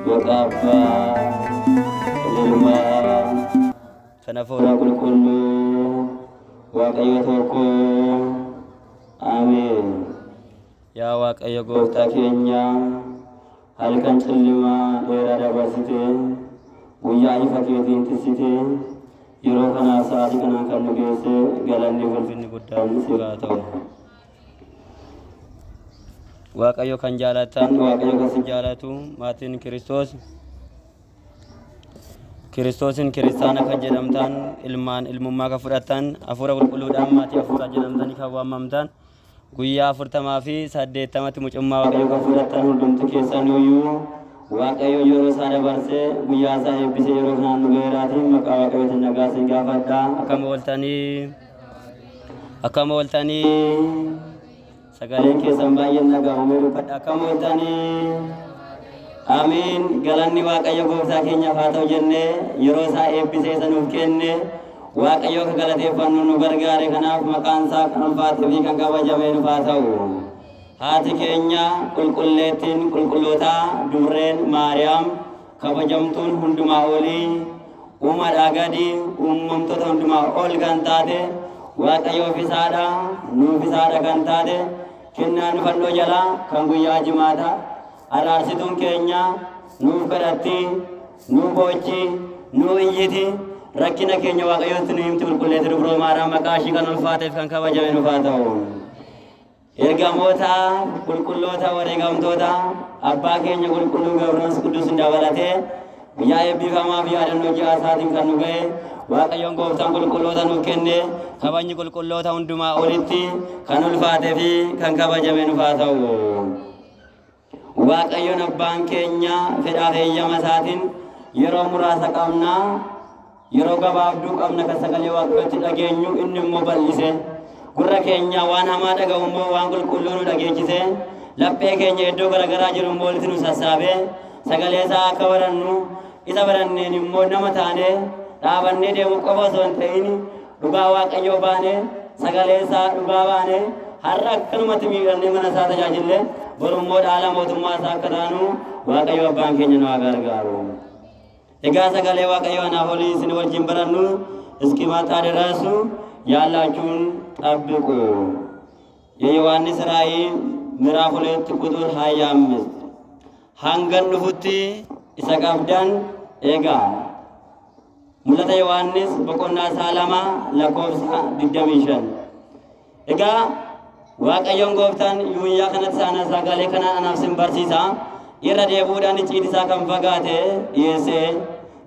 Maqaa Abbaa, Ilmaa, kan Hafuura Qulqulluu, Waaqayyo tokko. Ameen. Yaa Waaqayyo Gooftaa keenya, halkan cillimaa dheeraa dabarsite, guyyaa ifa keetiin tissite, yeroo kanaa sa'aatii kanaan kan nu geesse galanni ulfinni guddaan siif haa ta'u. Waaqayyo kan jaalatan, Waaqayyo kan si jaalatu, maatiin Kiristoos, Kiristoosin kiristaana kan jedhamtan, ilmaan ilmummaa kan fudhattan, hafuura qulqulluudhaan maatii hafuuraa jedhamtanii kan waamamtan, guyyaa 80fi 80tti mucummaa Waaqayyo kan fudhattan hundumti keessanuyyuu Waaqayyo yeroo isaa dabarsee guyyaa isaa eebbisee yeroo kanaan nu ga'eeraatiin maqaa Waaqayyootiin nagaa isin gaafadha. Akkam ooltanii? Akkam ooltanii? Sagaleen keessan baay'een dhaga'amee dubbadha. Akkam ooltanii? Amiin. Galanni Waaqayyo gooftaa keenyaaf haa ta'u jennee yeroo isaa eebbisee isa nuuf kenne Waaqayyo akka galateeffannu nu gargaare kanaaf maqaan isaa kan ulfaatee fi kan kabajame nuuf haa ta'u. Haati keenya qulqulleettiin qulqullootaa dubreen Maariyaam kabajamtuun hundumaa olii uumaadhaa gadi uumamtoota hundumaa ol kan taate Waaqayyoof isaadha nuuf isaadha kan taate kennaan fannoo jalaa kan guyyaa jimaata araarsituun keenya nuuf kadhatti nuu boochi nuu iyyiti rakkina keenya Waaqayyootti nu himti qulqulleetti dubroo Maariyaam maqaa ishii kan ulfaateef kan kabajame nuuf haa ta'u. Ergamoota qulqulloota wareegamtoota abbaa keenya qulqulluu Gabri'eels Quddusin dabalatee guyyaa eebbifamaa fi yaadannoo ji'a isaatiin kan nu ga'e Waaqayyoon gooftaan qulqulloota nuuf kenne kabajni qulqulloota hundumaa olitti kan ulfaatee fi kan kabajame nuuf haa ta'u. Waaqayyoon abbaan keenya fedhaaf eeyyama isaatiin yeroo muraasa qabna yeroo gabaabduu qabna kan sagalee Waaqayyootti dhageenyu inni immoo bal'ise gurra keenya waan hamaa dhaga'u immoo waan qulqulluu nu dhageechise laphee keenya iddoo garaagaraa jiru immoo walitti nu sassaabe sagalee isaa akka barannu isa baranneen immoo nama taane dhaabannee deemu qofa osoo hin ta'in dhugaa Waaqayyoo baane sagalee isaa dhugaa baane har'a akkanumatti miidhamnee mana isaa tajaajille boru immoo dhaala mootummaa isaa akka taanu Waaqayyo abbaan keenya nu haa gargaaru. Egaa sagalee Waaqayyoo anaaf olii isin wajjin barannu እስኪመጣ ድረስ ያላችሁን ጠብቁ። የዮሐንስ ራእይ ምዕራፍ 2 ቁጥር 25 hangan dhufutti isa qabdan eegaa. Mul'ata Yohaannis boqonnaa isaa 2 lakkoofsa 25. Egaa Waaqayyoon gooftaan guyyaa kanatti saana sagalee kana anaaf sin barsiisa. Irra deebi'uudhaan icciitii isaa kan fagaate dhiyeessee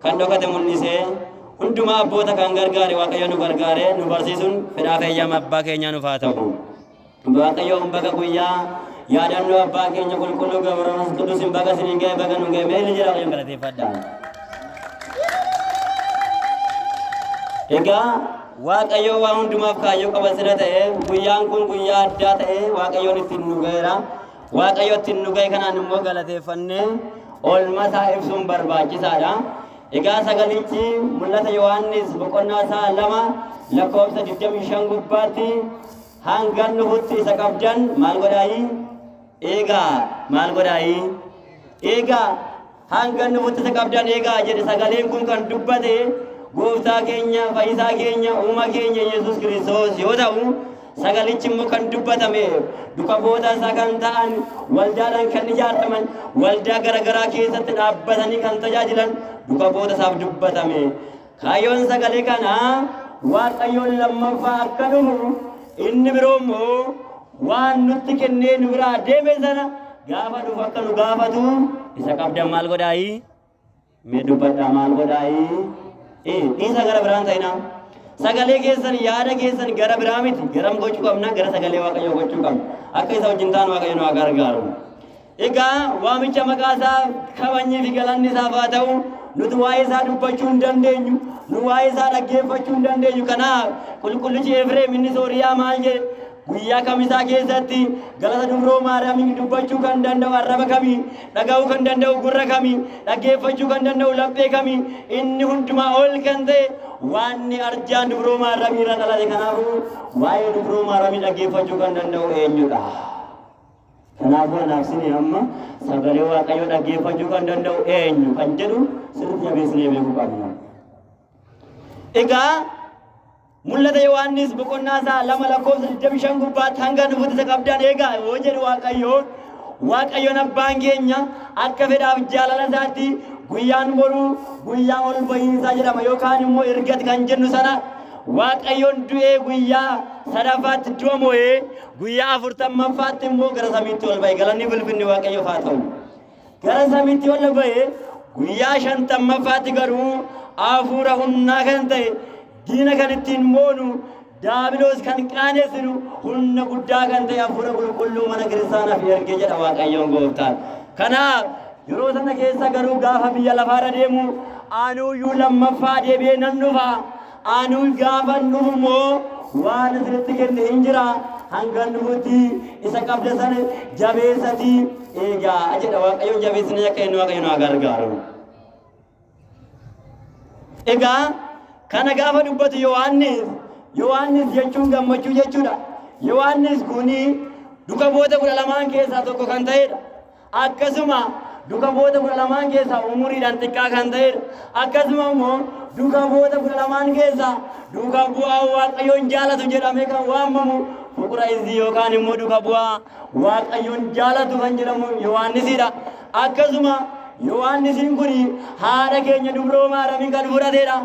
kan dhokate mul'isee hundumaa abboota kan gargaare Waaqayyo nu gargaare nu barsiisuun fedhaa feeyyama abbaa keenyaa nuuf haa ta'u. Waaqayyoon baga guyyaa yaadannoo abbaa keenya qulqulluu Gabri'eels Quddusin baga isiniin ga'e baga nu ga'e meelli jira Waaqayyoon galateeffadha. Egaa Waaqayyo waan hundumaaf kaayyoo qaba sira ta'e guyyaan kun guyyaa addaa ta'e Waaqayyoon ittiin nu ga'eera. Waaqayyo ittiin nu ga'e kanaan immoo galateeffannee oolmaa isaa ibsuun barbaachisaadha. Egaa sagalichi mul'ata Yohaannis boqonnaa isaa 2 lakkoofsa 25 gubbaatti hangan dhufutti isa qabdan maal godhaayi? Eegaa. Maal godhaayi? Eegaa. Hangan dhufutti isa qabdan eegaa jedhe. Sagaleen kun kan dubbate gooftaa keenya fayyisaa keenya uuma keenya Yesuus Kiristoos yoo ta'u sagalichi immoo kan dubbatame duka bu'oota isaa kan ta'an waldaadhaan kan ijaaraman waldaa garaagaraa keessatti dhaabbatanii kan tajaajilan duka bu'oota isaaf dubbatame. Kaayyoon sagalee kanaa Waaqayyoon lammaffaa akka dhufu inni biroo immoo waan nutti kennee nu biraa deeme sana gaafa dhufu akka nu gaafatu isa qabdan maal godhaayi? Mee dubbadhaa maal godhaayi? Dhiisa gara biraan ta'inaa. Sagalee keessan yaada keessan gara biraa miti. Garam gochuu qabna? Gara sagalee Waaqayyoo gochuu qabna. Akka isa wajjin taanu Waaqayyo nu haa gargaaru. Egaa waamicha maqaa isaa kabajnii fi galanni isaaf haa ta'u. Nuti waa'ee isaa dubbachuu hin dandeenyu. Nu waa'ee isaa dhaggeeffachuu hin dandeenyu. Kanaaf qulqullichi Efreem inni Sooriyaa maal jedhe? Guyyaa kamisaa keessatti galata dubroo Maariyaamiin dubbachuu kan danda'u arraba kamii, dhaga'uu kan danda'u gurra kamii, dhaggeeffachuu kan danda'u laphee kamii, inni hundumaa ol kan ta'e waanni arjaan dubroo Maariyaamii irraa dhalate. Kanaafuu waa'ee dubroo Maariyaamii dhaggeeffachuu kan danda'u eenyudha? Kanaafuu anaaf sini amma sagalee Waaqayyoo dhaggeeffachuu kan danda'u eenyu kan jedhu sirriitti jabeessinee beekuu qabna. Egaa Mul'ata Yohaannis boqonnaa isaa 2 lakkoofsa 25 gubbaatti hanga dhufutti isa qabdan eegaa yoo jedhu Waaqayyoon Waaqayyoon abbaan keenya akka fedhaaf jaalala isaatti guyyaan boruu guyyaa ol bahiinsaa jedhama yookaan immoo ergati kan jennu sana Waaqayyoon du'ee guyyaa sadaffaatti du'a mo'ee guyyaa afurtammaffaatti immoo gara samiitti ol ba'e. Galanni ulfinni Waaqayyoof haa ta'u. Gara samiitti ol ba'e guyyaa shantammaffaatti garuu hafuura humnaa kan ta'e diina kan ittiin moonu daabiloos kan qaanessinu humna guddaa kan ta'e hafuura qulqulluu mana kiristaanaaf erge jedha Waaqayyoon gooftaan. Kanaaf yeroo sana keessa garuu gaafa biyya lafaarra deemu anuuyyuu lammaffaa deebi'ee nan dhufa. Anuu gaafan dhufu immoo waan isinitti kenne hin jira. Hangan dhufutti isa qabda sana jabeessatii eegaa jedha Waaqayyoon jabeessinee akka inni Waaqayyo nu haa gargaaru. Egaa kana gaafa dubbatu Yohaannis, Yohaannis jechuun gammachuu jechuudha. Yohaannis kuni duka bu'oota 12n keessaa tokko kan ta'edha. Akkasuma duka bu'oota 12n keessaa umuriidhaan xiqqaa kan ta'edha. Akkasuma immoo duka bu'oota 12n keessaa duka bu'aa Waaqayyoon jaalatu jedhamee kan waamamu Fuqura Izzii yookaan immoo duka bu'aa Waaqayyoon jaalatu kan jedhamu Yohaannisidha. Akkasuma Yohaannisiin kun haadha keenya dubroo Maaramiin kan fudhatedha.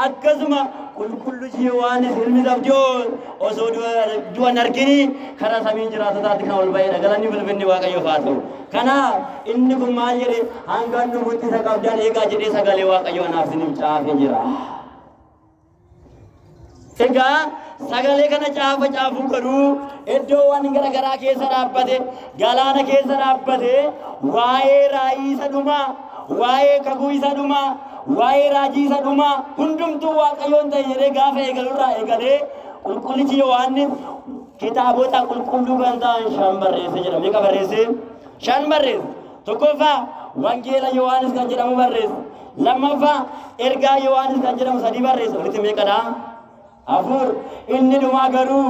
Akkasuma qulqullichi Yohaannis ilmi Zabdiyoos osoo du'a hin argini karaa samii jiraatotaatti kan ol ba'edha. Galanni ulfinni Waaqayyoof haa ta'u. Kanaaf inni kun maal jedhe hanga dhufutti isa qabdan eegaa jedhee sagalee Waaqayyoo anaaf isiniif caafee jira. Egaa sagalee kana caafa caafuu garuu iddoowwan garaagaraa keessa dhaabbate, galaana keessa dhaabbate, waa'ee raayii isa dhumaa, waa'ee kakuu isa dhumaa, waa'ee raajii isa dhumaa hundumtuu Waaqayyoon ta'e jedhee gaafa eegalurraa eegalee qulqullichi Yohaannis kitaabota qulqulluu kan ta'an shan barreesse jedha. Meeqa barreesse? Shan barreesse. Tokkoffaa Wangeela Yohaannis kan jedhamu barreesse. Lammaffaa ergaa Yohaannis kan jedhamu sadii barreesse. Walitti meeqadha? Afur. Inni dhumaa garuu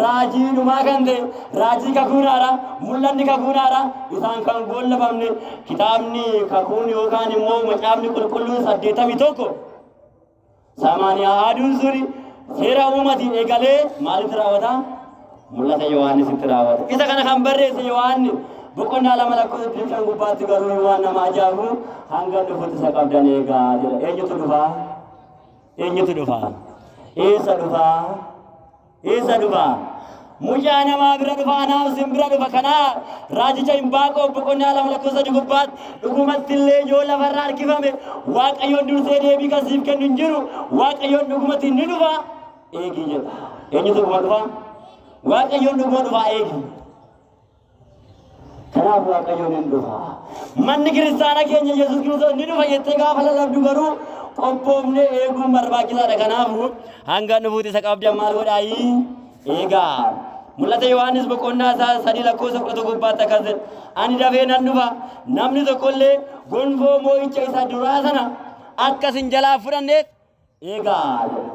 raajii dhumaa kan ta'e raajii kakuun haaraa, mul'anni kakuun haaraa isaan kan goollabamne kitaabni kakuun yookaan immoo macaafni qulqulluun 81 samaaniyaa aduun suni seera uumatiin eegalee maalitti raawwata? Mul'ata Yohaannisitti raawwata. Isa kana kan barreesse Yohaannis boqonnaa 2 lakkoofsa 25 gubbaatti garuu waan nama ajaa'ibu hanga dhufutti isa qabdan eegaa jedha. Eenyutu dhufaa? Eenyutu dhufa? Eessa dhufa? Eessa dhufa? Mucaa namaa bira dhufa, anaaf sin bira dhufa. Kanaaf raajicha Imbaaqoob boqonnaa 2 lakkoofsa 3 gubbaatti dhugumatti illee yoo lafarra harkifame Waaqayyoon dursee deebii kan siif kennu hin jiru. Waaqayyoon dhugumatti ni dhufa eegi jedha. Eenyutu dhuguma dhufa? Waaqayyoon dhuguma dhufa eegi. Kanaaf Waaqayyoon hin dhufa. Manni kiristaana keenya Yesuus Kiristoos ni dhufa jettee gaafa lallabdu garuu qophoofnee eeguun barbaachisaadha. Kanaafuu hanga dhufuutti isa qabdan maal godhaayii? Eegaa. Mul'ata Yohaannis boqonnaa isaa 3 lakkoofsa 11 gubbaatti akkas jedha. Ani dafee nan dhufa. Namni tokkollee gonfoo moo'icha isa duraa sana akka isin jalaa fudhanneef eegaa jedha.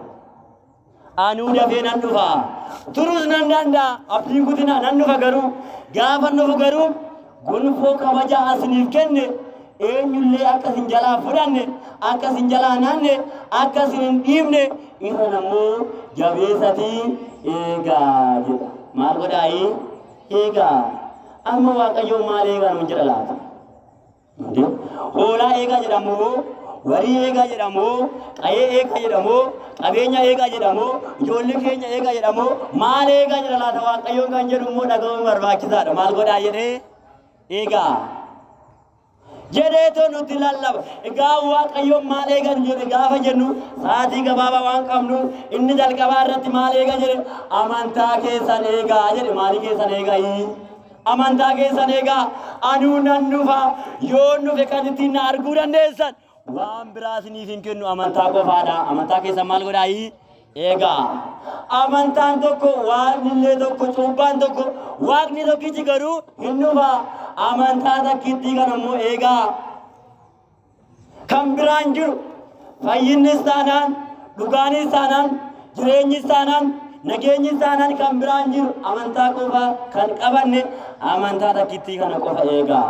Anuu dafee nan dhufa. Turus nan danda'a. Abdiin kutinaa nan dhufa garuu gaafa dhufu garuu gonfoo kabajaa asiniif kenne eenyullee akka isin jalaa fudhanne akka isin jalaa naanne akka isin hin dhiibne irra nammoo jabeessatii eegaa jedha. Maal godhaayii? Eegaa. Amma Waaqayyoon maal eegaa nuun jedha laata? Indee hoolaa eegaa jedhamoo, warii eegaa jedhamoo, qayee eegaa jedhamoo, qabeenya eegaa jedhamoo, ijoollee keenya eegaa jedhamoo, maal eegaa jedha laata Waaqayyoon kan jedhu immoo dhaga'uun barbaachisaadha. Maal godhaa jedhee eegaa jedheetoo nutti lallaba. Egaa Waaqayyoon maal eegan jedhe gaafa jennu sa'aatii gabaabaa waan qabnu inni jalqabaa irratti maal eega jedhe amantaa keessan eegaa jedhe maalii keessan eegaa? Amantaa keessan eegaa anuu nan dhufa yoon dhufe kan ittiin na arguu dandeessan waan biraa isiniif hin kennu amantaa qofaadha. Amantaa keessa maal godhaayi? Eegaa. Amantaan tokko, waaqni illee tokko, cuubbaan tokko, waaqni tokkichi garuu hin dhufa. Amantaa takkittii kana immoo eegaa. Kan biraan jiru fayyinnis taanaan, dhugaanis taanaan, jireenyis taanaan, nageenyis taanaan kan biraan jiru amantaa qofa kan qabanne amantaa takkittii kana qofa eegaa.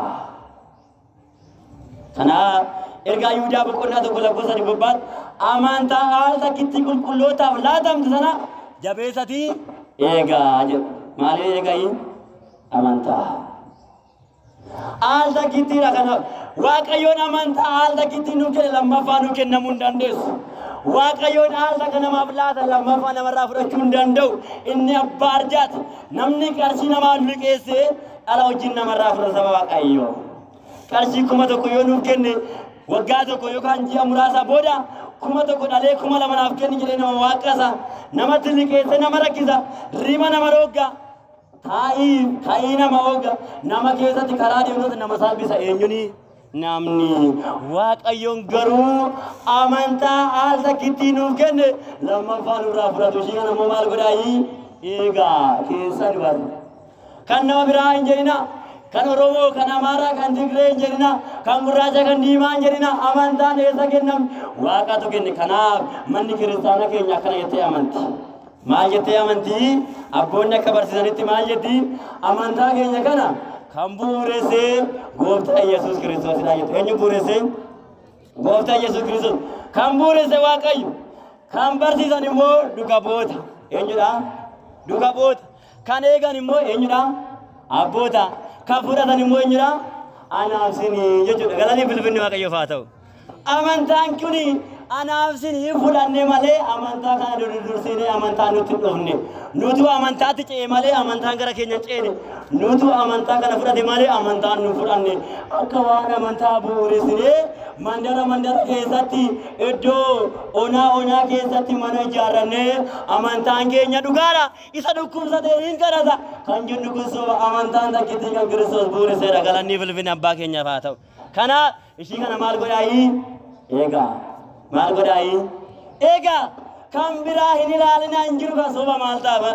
Kanaaf ergaa Yihudaa boqonnaa 1 lakkoofsa 3 gubbaatti amantaa haala takkittii qulqullootaaf laatamte sana jabeessatii eegaa jedha. Maaliin eegayi? Amantaa. Al takkittiidha kanaaf. Waaqayyoon amantaa al takkittii nuu kenne lammaffaa nuu kennamuu hin dandeessu. Waaqayyoon al takka namaaf laata lammaffaa namarraa fudhachuu hin danda'u. Inni abbaa arjaati. Namni qarshii namaa liqeessee dhala wajjin namarraa fudhata saba Waaqayyoo. Qarshii 1000 yoo nuuf kenne waggaa tokko yookaan ji'a muraasa booda 1000 dhalee 2000 naaf kenni jedhee nama waaqqasa. Namatti liqeessee nama rakkisa. Rima nama roogga. Taa'ii ka'ii nama oga nama keessatti karaa deemtoota nama salphisa eenyuni namni waaqayyoon garuu amantaa al takkittii nuuf kenne lammaffaa nurraa fudhatu ishii kana immoo maal godhaayii eegaa keessa dubatu kan nama biraa hin jedhina kan Oromoo kan Amaaraa kan Tigree hin jedhina kan gurraacha kan diimaa hin jedhina amantaan eessa kennam waaqatu kenne kanaaf manni kiristaana keenya akkana jettee amanti. Maal jettee amanti? Abboonni akka barsiisanitti maal jetti? Amantaa keenya kana kan bu'uuresse Gooftaa Yesuus Kiristoosidha jettu. Eenyu bu'uuresse? Gooftaa Yesuus Kiristoos. Kan bu'uuresse Waaqayyo. Kan barsiisan immoo duka bu'oota. Eenyudha? Duka bu'oota. Kan eegan immoo eenyudha? Abboota. Kan fudhatan immoo eenyudha? Anaaf sinii jechuudha. Galanni bilbilli Waaqayyoof haa ta'u. Amantaan kun anaaf sinii fudhanne malee amantaa kana durdursinee amantaa nutti hin dhufne. Nutu amantaatti ce'e malee amantaan gara keenya hin ceene. Nutu amantaa kana fudhate malee amantaan nu fudhanne. Akka waan amantaa bu'uuressinee mandara mandara keessatti iddoo onaa onaa keessatti mana ijaarrannee amantaan keenya dhugaadha. Isa dhukkubsate hin kadhata. Kan jennu kun soba amantaan takkittiin kan Kiristoos bu'uuresseedha. Galanni bilbilli abbaa keenyaaf haa ta'u. Kanaaf ishii kana maal godhaayii? Eegaa. Maal godhaayii? Eegaa. Kan biraa hin ilaalinaa hin jiru kan soba maal ta'a?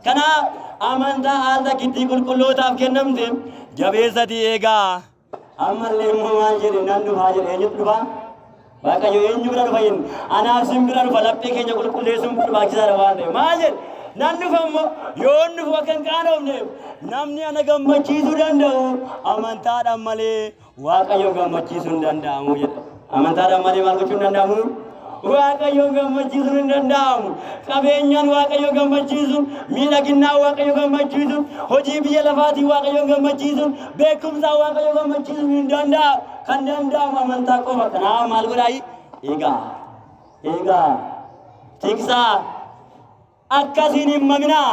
Kanaaf amantaa al takkittii qulqullootaaf kennamte jabeessatii eegaa. Ammallee immoo maal jedhe nan dhufaa jedhe eenyutu dhufaa? Waaqayyo eenyu bira dhufa jenni? Anaaf sin bira dhufa laphee keenya qulqulleessuun barbaachisaadha waan ta'eef. Maal jedhe? Nan dhufa immoo yoon dhufu akka hin qaanofneef namni ana gammachiisuu danda'u amantaadhaan malee Waaqayyo gammachiisuu hin danda'amu jedha. Amantaadhaan malee maal gochuu hin danda'amu? Waaqayyoon gammachiisuun hin danda'amu. Qabeenyaan Waaqayyo gammachiisuun, miidhaginnaan Waaqayyo gammachiisuun, hojii biyya lafaatiin Waaqayyoon gammachiisuun, beekumsaan Waaqayyo gammachiisuun hin danda'amu. Kan danda'amu amantaa qofa. Kanaaf maal godhaayi? Eegaa. Eegaa. Tiksaa. Akkasiin hin maminaa.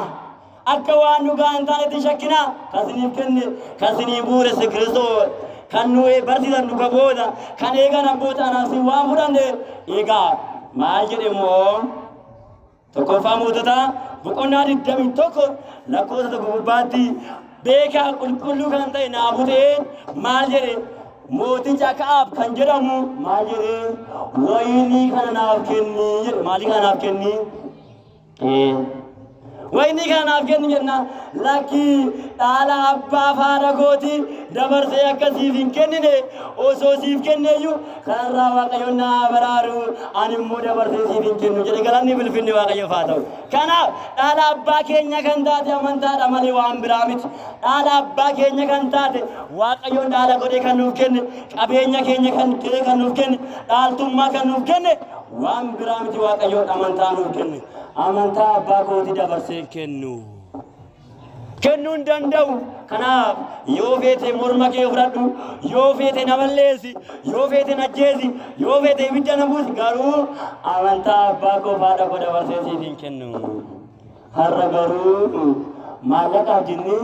Akka waan dhugaa hin taanetti hin shakkinaa. Kan isiniif kenne, kan isinii bu'uuresse Kiristoos. Kan nu barsiisan duka booda, kan eegan abboota anaaf isin waan fudhanne eegaa. Maal jedhe immoo? Tokkoffaa Moototaa boqonnaa 21 lakkoofsa 1 gubbaatti beekaa qulqulluu kan ta'e Naabuteen maal jedhe? Mooticha Aka'aab kan jedhamu maal jedhe? Wayinii kana naaf kenni jedhe. Maalii kana naaf kenni? Wayinii kana naaf kenni jennaan lakkii dhaala abbaa faana kooti dabarsee akka siif hin kennine osoo siif kenneeyyuu kanarraa Waaqayyo naa baraaru ani immoo dabarsee siif hin kennu jedhe galanni bilfinni Waaqayyoof haa ta'u. Kanaaf dhaala abbaa keenya kan taate amantaadha malee waan biraa miti. Dhaala abbaa keenya kan taate Waaqayyoon dhaala godhee kan nuuf kenne qabeenya keenya kan ta'e kan nuuf kenne dhaaltummaa kan nuuf kenne waan biraa miti Waaqayyoon amantaa nuuf kenne. Amantaa abbaa kooti dabarsee hin kennu. Kennuu hin danda'u. Kanaaf yoo feete morma kee fudhadhu, yoo feete na balleessi, yoo feete na ajjeesi, yoo feete ibidda na buusi garuu amantaa abbaa koo fi haadha koo dabarsee siif hin kennu. Har'a garuu maallaqaaf jennee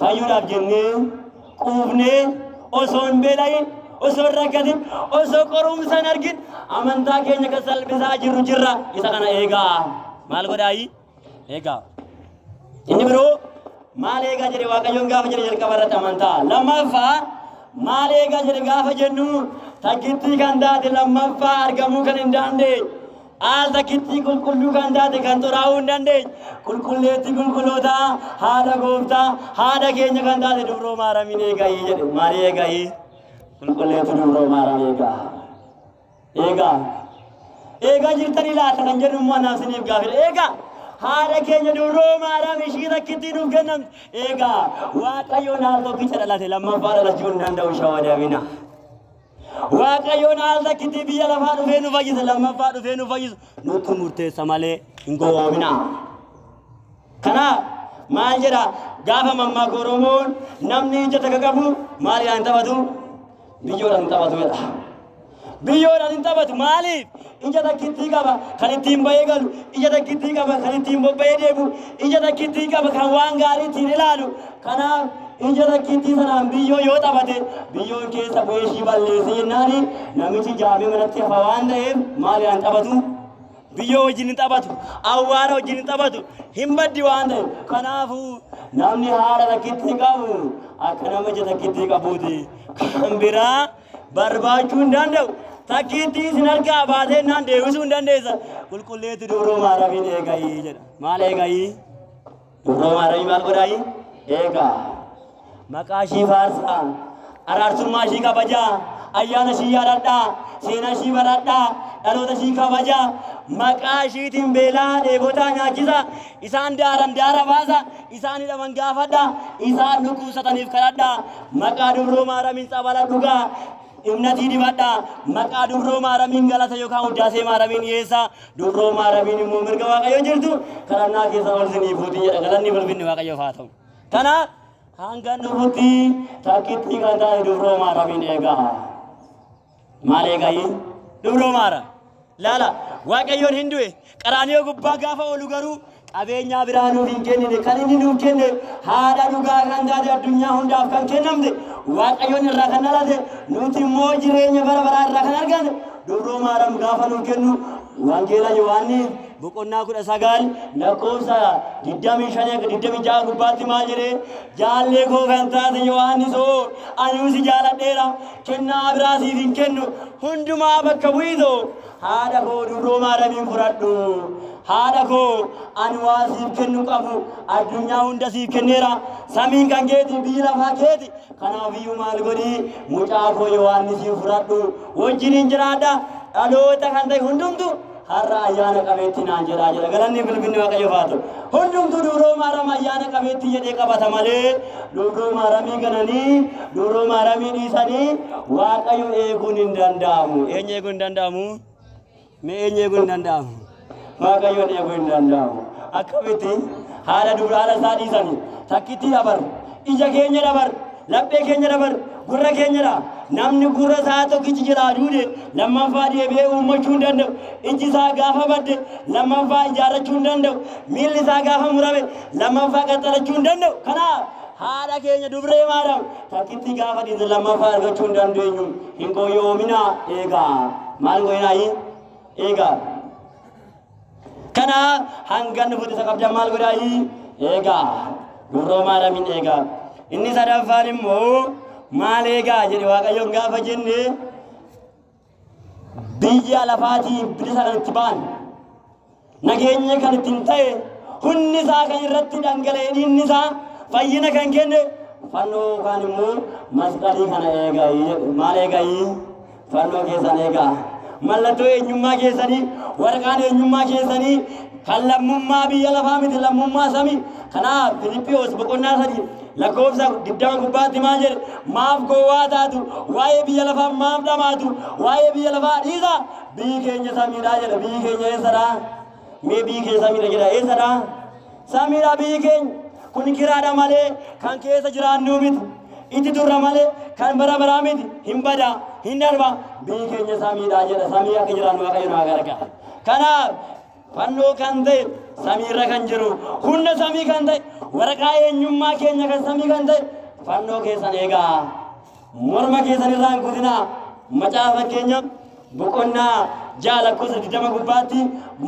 fayyuudhaaf jennee quufnee osoo hin beela'in osoo hin rakkatin osoo qorumsa hin argin amantaa keenya kan salphisaa jirru jirra isa kana eegaa maal godhaayi eegaa inni biroo maal eegaa jedhe waaqayyoon gaafa jedhe jalqaba irratti amantaa lammaffaa maal eegaa jedhe gaafa jennu Takkittii kan taate lammaffaa argamuu kan hin dandeenye. Al takkittii qulqulluu kan taate kan xuraa'uu hin dandeenye. Qulqulleettii qulqullootaa, haadha gooftaa, haadha keenya kan taate Dubroo Maaramiin eegaayii jedhe. Maalii eegaayii? Qulqulleettii Dubroo Maaraam eegaa. Eegaa. Eegaa jirtanii laata kan jedhu immoo anaaf isiniif gaafidha. Eegaa. Haadha keenya Dubroo Maaraam ishii takkittii nuuf kennamte. Eegaa. Waaqayyoon al tokkicha dhalate lammaffaa dhalachuu hin danda'u shawadamina. Waaqayyoon al takkittii biyya lafaa dhufee nu fayyise lammaffaa dhufee nu fayyisu nutti murteessa malee hin gowwoomina. Kanaaf maal jedha gaafa mammaaka Oromoon namni ija takka qabu maaliidhaan hin taphatu? Biyyoodhaan hin taphatu jedha. Biyyoodhaan hin taphatu maaliif? Ija takkittii qaba kan ittiin bahee galu, ija takkittii qaba kan ittiin bobba'ee deemu, ija takkittii qaba kan waan gaarii ittiin ilaalu. Kanaaf ija takkittii sanaan biyyoo yoo taphate biyyoon keessa bu'ee ishii balleesse jennaani namichi jaamee manatti hafa waan ta'eef maaliidhaan taphatu? Biyyoo wajjin hin taphatu, awwaara wajjin hin taphatu, hin baddi waan ta'eef. Kanaafuu namni haadha takkittii qabu akka nama ija takkittii qabuuti. Kan biraa barbaachuu hin danda'u. Takkittii isin harkaa baatee naan deebisuu hin dandeessa. Qulqulleetti Dubroo Maaramiin eegayii jedha. Maal eegayii? Dubroo Maaramii maal godhaayii? Eegaa. Maqaa ishii faarsaa. Araarsummaa ishii kabajaa. Ayyaana ishii yaadadhaa. Seenaa ishii baradhaa. Dhaloota ishii kabajaa. Maqaa ishiitiin beelaa dheebotaa nyaachisa. Isaan daaran daara baasa. Isaan hidhaman gaafadha. Isaan dhukkubsataniif kadhadhaa. Maqaa Dubroo Maaramiin tsabala dhugaa. Imnatii dibadhaa. Maqaa Dubroo Maaramiin galata yookaan uddaasee Maaramiin dhiyeessaa. Dubroo Maaramiin immoo mirga Waaqayyo jirtu kadhannaa keessa ol sinii fuutii jedha. Galanni ulfinni Waaqayyoof haa ta'u. Kanaaf hanga dhufutti takkittii kan taate Dubroo Maaramiin eegaa. Maal eegayi? Dubroo Maaram. Laala, Waaqayyoon hin du'e. Qaraaniyoo gubbaa gaafa oolu garuu qabeenyaa biraa nuuf hin kennine. Kan inni nuuf kenne haadha dhugaa kan taate addunyaa hundaaf kan kennamte Waaqayyoon irraa kan dhalate nuti immoo jireenya bara baraa irraa kan arganne Dubroo Maaram gaafa nuuf kennu Wangeela Yohaannis boqonnaa 19 lakkoofsa 25 hanga 26 gubbaatti maal jedhee? Jaallee koo kan taate Yohaannisoo, anuu si jaaladheera, kennaa biraa siif hin kennu, hundumaa bakka bu'itoo haadha koo Dubroo Maaramiin fudhadhu. Haadha koo, ani waa siif kennu qabu, addunyaa hunda siif kenneera, samiin kan keeti, biyyi lafaa keeti, kanaaf iyyuu maal godhi, mucaa koo Yohaannisiin fudhadhu, wajjiniin jiraadha, dhaloota kan ta'e hundumtu har'a ayyaana qabeetti naan jedhaa jedha. Galanni bilbilli Waaqayyoof haa ta'u. Hundumtuu Dubroo Maaram ayyaana qabeetti jedhee qabata malee Dubroo Maaramii gananii, Dubroo Maaramii dhiisanii Waaqayyo eeguun hin danda'amu. Eenyu eeguun hin danda'amu? Mee eenyu eeguun hin danda'amu? Waaqayyoon eeguun hin danda'amu. Akkamitti haadha dubra haadha isaa dhiisanii takkittii dabar, ija keenya dabar, laphee keenya dabar, gurra keenya dha. Namni gurra isaa tokkichi jalaa duude lammaffaa deebi'ee uummachuu hin danda'u. Iji isaa gaafa badde lammaffaa ijaarrachuu hin danda'u. Miilli isaa gaafa murame lammaffaa qaxxalachuu hin danda'u. Kanaaf haadha keenya Dubree Maariyaam takkitti gaafa dhiise lammaffaa argachuu hin dandeenyu. Hin goyyoominaa eegaa. Maal goyinaayi? Eegaa. Kanaaf hanga nufutti isa qabdan maal godhaayi? Eegaa. Dubroo Maariyaamiin eegaa. Inni sadaffaan immoo maal eegaa jedhe Waaqayyoon gaafa jenne biyya lafaatii bilisa kan itti ba'an, nageenya kan ittiin ta'e, humni isaa kan irratti dhangala'e, dhiigni isaa fayyina kan kenne fannoo yookaan immoo masqalii kana eegaa jedhe. Maal eegaa? Fannoo keessan eegaa. Mallattoo eenyummaa keessanii, waraqaan eenyummaa keessanii kan lammummaa biyya lafaa miti, lammummaa samii. Kanaaf Filiphiyos boqonnaa 3 lakkoofsa 20 gubbaatti maal jedhe? Maaf gowwaa taatu? Waa'ee biyya lafaa maaf dhamaatu? Waa'ee biyya lafaa dhiisaa. Biyyi keenya samiidhaa jedha. Biyyi keenya eessadha? Mee biyyi keenya samiidha jedha. Eessadha? Samiidha biyyi keenya. Kun kiraadha malee kan keessa jiraannuu miti. Itti turra malee kan bara baraa miti. Hin bada, hin darba. Biyyi keenya samiidha jedha. Samii akka jiraannu Waaqayyo nu haa gargaaru. Kanaaf fannoo kan ta'e samiirra kan jiru, humna samii kan ta'e, waraqaa eenyummaa keenya kan samii kan ta'e fannoo keessan eegaa. Morma keessan irraa hin kutinaa. Macaafa Fakkeenya boqonnaa 6 lakkoofsa 20 gubbaatti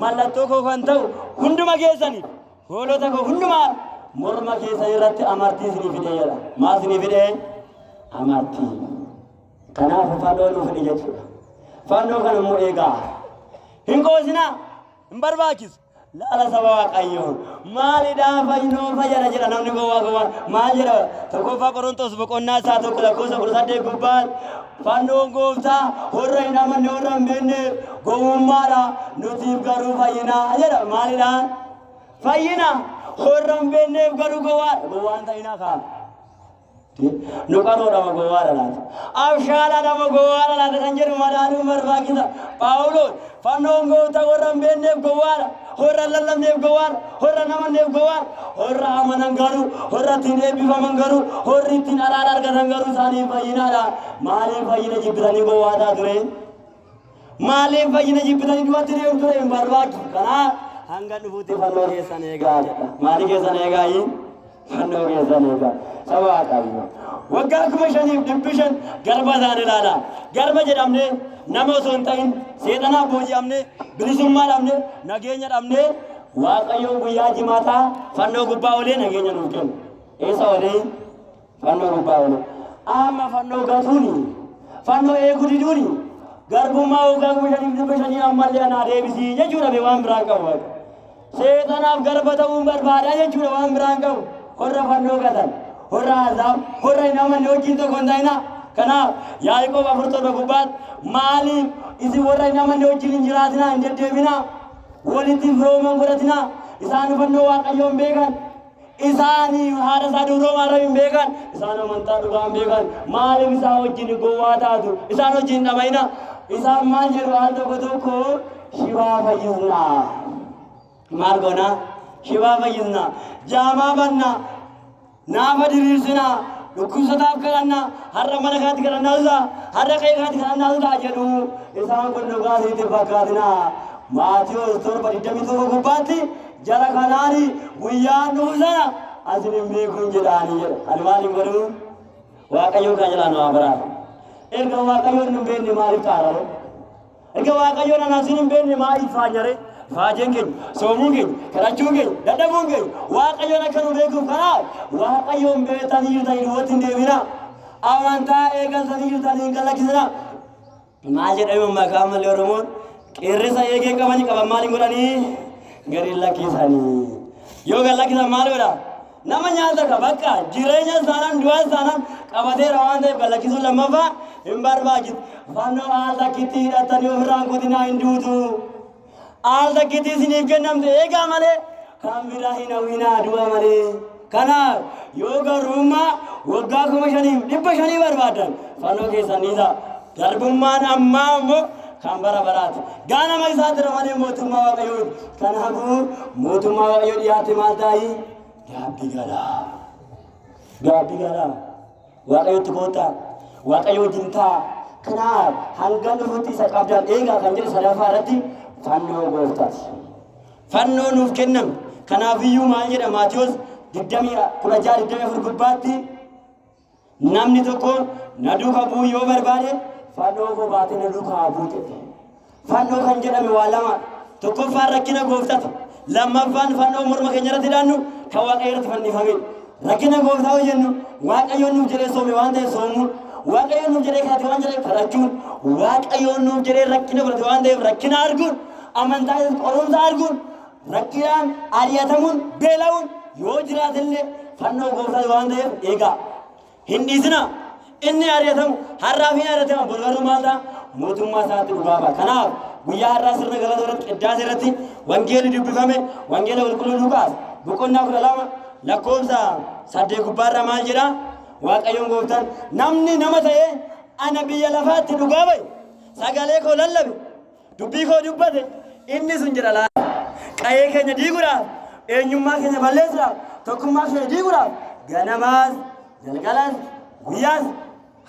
mallattoo koo kan ta'u hunduma keessaniif, hoolota koo hundumaa morma keessan irratti amartii isinii fidee jedha. Maal isinii fidee? Amartii. Kanaaf fannoo nuuf fidi jechuudha. Fannoo kana immoo eegaa. Hin qoosinaa. Hin barbaachisu. Laala saba Waaqayyoo. Maalidhaa fannoo fayyada jedha namni gowwaa gowwaa. Maal jedha? Tokkoffaa Qorontos boqonnaa isaa 1 lakkoofsa 18 gubbaan fannoon gooftaa warra hin amanne warra hin beekne gowwummaadha. Nutiif garuu fayyinaa jedha. Maalidhaa? Fayyina. Warra hin beekneef garuu gowwaadha. Gowwaan ta'inaa kaa. Nu qaroodha moo gowwaadha laata? Abshaalaadha moo gowwaadha laata kan jedhu madaaluun barbaachisa. Phaawulos fannoon gooftaa warra hin beekneef gowwaadha, warra hin lallabneef gowwaadha, warra hin amanneef gowwaadha, warra amanan garuu, warra ittiin eebbifaman garuu, warri ittiin araara argatan garuu isaaniif fayyinaadha. Maaliif fayyina jibbitanii gowwaa taatu ree? Maaliif fayyina jibbitanii du'atti deemtu ree? Hin barbaachisu. Kanaaf hanga dhufuutti fannoo keessan eegaa jedha. Maalii keessan eegaa? Fannoo keessan eegaa. Saba Waaqayyoo. Waggaa 5500 garba isaan ilaala. Garba jedhamnee nama osoo hin ta'in seexanaaf booji'amnee bilisummaa dhabnee nageenya dhabnee Waaqayyoon guyyaa jimaataa fannoo gubbaa olee nageenya nuuf kenna. Eessa olee? Fannoo gubbaa oole. Amma fannoo gatuuni, fannoo eeguu diduuni, garbummaa waggaa 5500 ammallee anaa deebisii jechuudha bee waan biraan qabu. Waaqa. Seexanaaf garba ta'uun barbaada jechuudha waan biraan qabu. Warra fannoo gatan, warra azaab, warra hin amanne wajjin tokko hin ta'inaa. Kanaaf Yaaqoob 4:7 gubbaatti maaliif isin warra hin amanne wajjin hin jiraatinaa hin deddeebinaa walitti firooman godhatinaa isaan fannoo Waaqayyoon beekan Isaanii haadha isaa dubroo Maariyaam hin beekan. Isaan amantaa dhugaa hin beekan. Maaliif isaan wajjin gowwaa taatu? Isaan wajjin hin dhama'ina. Isaan maal jedhu al tokko tokko shibaa fayyisna. Maal goona? Shibaa fayyisna. Jaamaa banna. Naafa diriirsina. Dhukkubsataaf kadhanna. Har'a mana kanatti kadhannaa ta'a. Har'a qe'ee kanatti kadhannaa ta'a jedhu. Isaan kun dhugaa isinitti hin fakkaatina. Maatiyos 7:21 gubbaatti Jara kanaani guyyaan dhufu sana asin hin beekuun jedhaanii jedha. Ani maal hin godhu? Waaqayyoon kana jalaa nu haa baraaru. Erga Waaqayyoon nu hin beekne maaliif xaarare? Erga Waaqayyoon ana asin hin beekne maaliif faanyare? Faajeen keenya, soomuun keenya, kadhachuun keenya, dadhabuun keenya Waaqayyoon akka nu beekuuf kanaaf Waaqayyoon beektanii jirtanii duubatti hin deebinaa. Amantaa eegaltanii jirtanii hin gallakkisinaa. Maal jedhame maqaa malee Oromoon qeerresa eegee qabanii qaban maal hin godhanii gadi hin lakkisanii. Yoo gad lakkisan maal godha? Nama nyaata ka bakka jireenya isaanaan du'a isaanaan qabateera waan ta'eef gad lakkisuun lammaffaa hin barbaachisu. Fannoo al takkitti hidhattanii ofirraan kutinaa hin duutu. Al takkitti isiniif kennamte eegaa malee kan biraa hin hawwinaa du'a malee. Kanaaf yoo garbummaa waggaa 5500 barbaaddan fannoo keessan dhiisaa. Garbummaan ammaa immoo kan bara baraati. Gaanama isaa jira malee mootummaa Waaqayyoo. Kanaafuu mootummaa Waaqayyoo dhiyaate maal ta'i? Gaabbii galaa. Gaabbii galaa. Waaqayyotti koottaa. Waaqayyo wajjin ta'a. Kanaaf hanga dhufutti isa qabdan eegaa kan jedhu sadaffaa irratti fannoo gooftaati. Fannoo nuuf kenname. Kanaafiyyuu maal jedha Maatiyos 16:24 gubbaatti namni tokko na duuka bu'uu yoo barbaade fannoo koo baatee na duuka haa bu'u jedhe. Fannoo kan jedhame waa lama. Tokkoffaan rakkina gooftati. Lammaffaan fannoo morma keenya irratti hidhannu kan Waaqayyo irratti fannifame. Rakkina gooftaa yoo jennu Waaqayyoon nuuf jedhee soome waan ta'eef soomuun, Waaqayyoon nuuf jedhee kadhate waan jedheef kadhachuun, Waaqayyoon nuuf jedhee rakkina fudhate waan ta'eef rakkina arguun, amantaa keessatti qorumsa arguun, rakkinaan ari'atamuun, beela'uun yoo jiraatellee fannoo gooftaa waan ta'eef eegaa. Hin dhiisinaa. Inni ari'atamu har'aaf hin ari'atama bor garuu maal ta'a? Mootummaa isaatti dhugaa ba'a. Kanaaf guyyaa har'aa sirna galata irratti qiddaasee irratti wangeelli dubbifame wangeela qulqulluu Luqaas boqonnaa 12 lakkoofsa 8 gubbaarraa maal jedha? Waaqayyoon gooftaan namni nama ta'ee ana biyya lafaatti dhugaa ba'e sagalee koo lallabe dubbii koo dubbate inni sun jedha laata. Qa'ee keenya diiguudhaaf, eenyummaa keenya balleessuudhaaf, tokkummaa keenya diiguudhaaf ganamaas, galgalas, guyyaas,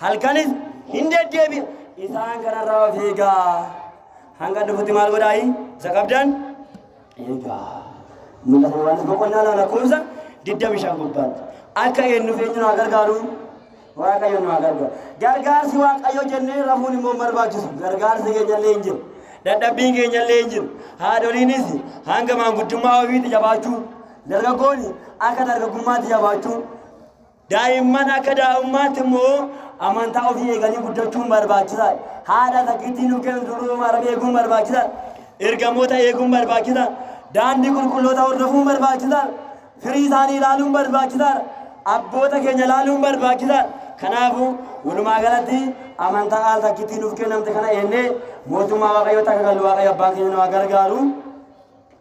halkanis hin deddeebi'a. Isaan kanarraa of eegaa. Hanga dhufutti maal godhaayi? Isa qabdan eegaa. Mul'ata Yohaannis boqonnaa 2 lakkoofsa 25 gubbaatti. Akka eenyuuf eenyu nu haa gargaaru? Waaqayyo nu haa gargaaru. Gargaarsi Waaqayyo jennee rafuun immoo hin barbaachisu. Gargaarsi keenya illee hin jiru. Dadhabbiin keenya illee hin jiru. Haadholiinis hanga maanguddummaa ofiitti jabaachuu, dargaggoonni akka dargaggummaatti jabaachuu, daa'imman akka daa'imummaatti immoo Amantaa ofii eeganii guddachuun barbaachisaadha. Haadha takkittiin nuuf kennu duruu maramee eeguun barbaachisaadha. Ergamoota eeguun barbaachisaadha. Daandii qulqulloota hordofuun barbaachisaadha. Firii isaanii ilaaluun barbaachisaadha. Abboota keenya ilaaluun barbaachisaadha. Kanaafuu walumaa galatti amantaa haala takkittiin nuuf kennamte kana eennee mootummaa Waaqayyootti akka gallu Waaqayyo abbaan keenya nu haa gargaaru.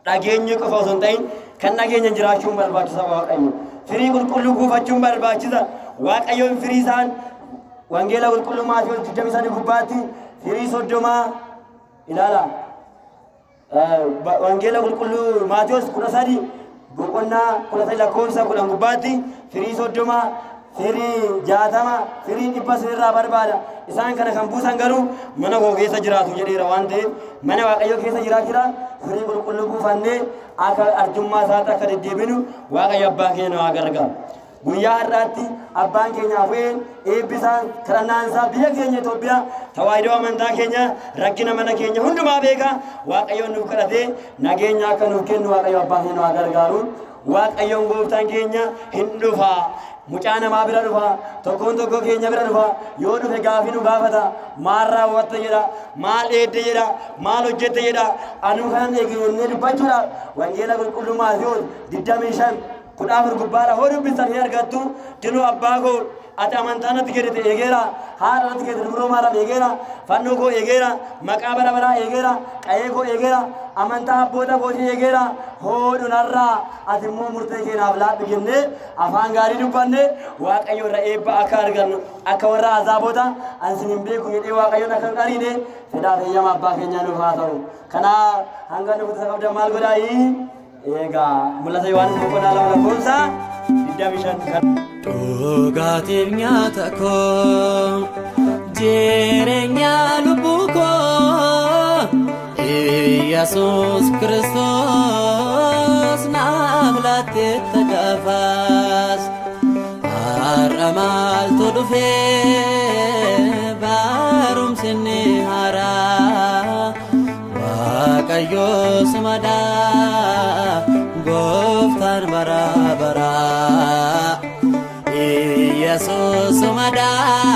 Dhageenyi qofa osoo hin ta'in kan dhageenya jiraachuun barbaachisaa Waaqayyo. Firii qulqulluu kuufachuun barbaachisa. Waaqayyoon firii isaan wangeela qulqulluu Maatewos 23 gubbaatti firii 30 ilaala. Wangeela qulqulluu Maatewos 13 boqonnaa 13 lakkoofsa 10 gubbaatti firii 30, firii 60, firii 100 sinirraa barbaada. Isaan kana kan buusan garuu mana koo keessa jiraatu jedheera waan ta'eef mana Waaqayyoo keessa jiraachudha. Firii qulqulluu buufannee akka arjummaa isaatti akka deddeebinu Waaqayyo abbaan keenya nu haa gargaaru. Guyyaa har'aatti abbaan keenya hafu'een eebbisaan kadhannaan isaa biyya keenya Itoophiyaa tawaahidoo amantaa keenya rakkina mana keenya hundumaa beeka. Waaqayyoon nuuf kadhatee nageenya akka nuuf kennu Waaqayyo abbaan keenya nu haa gargaaru. Waaqayyoon gooftaan keenya hin dhufa. Mucaa namaa bira dhufa. Tokkoon tokkoo keenya bira dhufa. Yoo dhufe gaafii nu gaafata. Maal raawwatte jedha. Maal eedde jedha. Maal hojjette jedha. Anuu kanan eege jennee dubbachuudhaaf wangeela qulqulluu Maatewos 25 14 gubbaadha hoo dubbistan hin argattu. Tiluu abbaa koo ati amantaa natti kennite eegeera. Haadha natti kennite dubroo maaraam eegeera. Fannoo koo eegeera. Maqaa bara baraa eegeera. Qa'ee koo eegeera. Amantaa abboota kootii eegeera. Hoodhu narraa ati immoo murtee keenaaf laadhu jennee afaan gaarii dubbanne Waaqayyo irra eebba akka argannu akka warra azaabota an sin hin beeku jedhee Waaqayyoon akka hin ariine fedhaaf eeyyama abbaa keenyaa nuuf haa ta'u. Kanaaf hanga nu kutusa qabdan maal godhaayi? Eegaa mul'ata Yohaannis boqonnaa 2 lakkoofsa 25 kan. Dhugaatiif nyaata koo jireenya lubbuu koo Iyyasuus Kiristoos naaf laatteetta gaafas har'a maaltu dhufee barumsi inni haaraa Waaqayyo sumadhaa gooftaan bara baraa Iyyasuus sumadhaa.